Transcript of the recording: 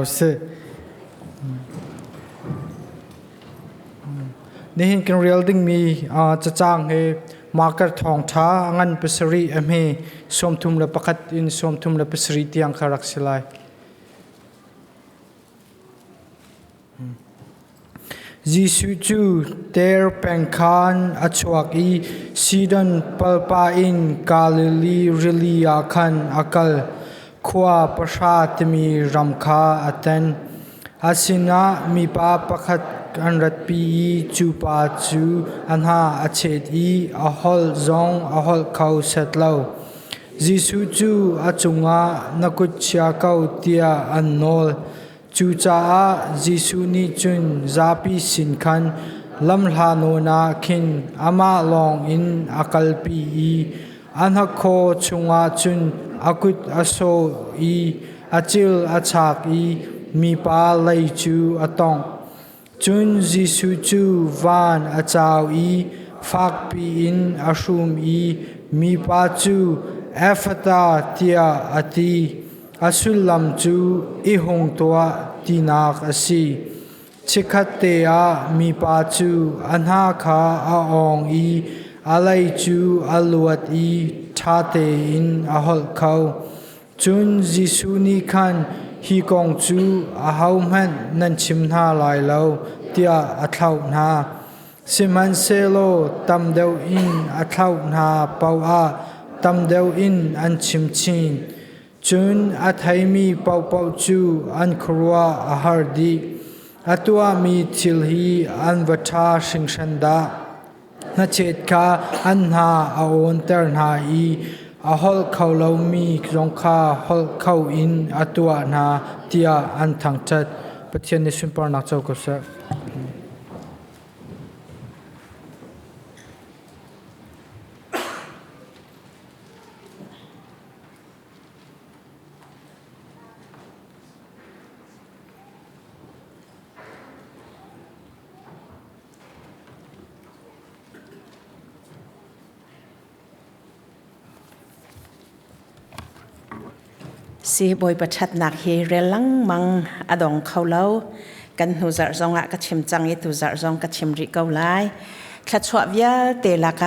Si. Nihin kan rel dingmi cacang hi marker thawngṭha a ngan pasarih a hme 31 in 37 tiang kha rak si lai. Jesuh cu Ter peng khan a chuak i Sidon palpa in Galilee rili ah khan a kal. Khua pahra timi ram kha a tan. A sinah mipa pakhat an ratpi i cu pa cu a hna a chet i a holh zong a holh kho set lo. Jesuh cu a cungah na kut chia ko tiah an nawl. Cucaah Jesuh nih cun zapi sin khan lamhla nawn ah khin amah lawngin a kalpi i a hnakhaw chungah cun a kut a sawh i a cil a chak i mipa lei cu a tawngh. Cun Jesuh cu van a cau i fakpi in a hrum i mipa cu Ephata tiah a ti. A sullam cu i hung tuah tinak a si. Chikkhatte ah mipa cu a hna kha a awng i a lei cu a luat i ṭha tein a holh kho. Cun Jesuh nih khan hi kong cu ahohmanh nan chim hna lai lo tiah a thlauh hna. Sihmanhsehlaw tam deuh in a thlauh hna paoh ah tam deuh in an chim chin. Cun a theimi paohpaoh cu an khuaruah a har dih. A tuahmi thil hi an va ṭha hringhran dah! Hnachet kha an hna a awnter hna i a holh kho lomi zong kha holh kho in a tuah hna tiah an thangṭhat. Pathian nih sunparnak co ko seh. Si Bawipa ṭhatnak hi rel lengmang a dong kho lo. Kan hnu zarh zongah ka chim cang i tu zarh zong ka chim rih ko lai. Thluachuah vialte lakah.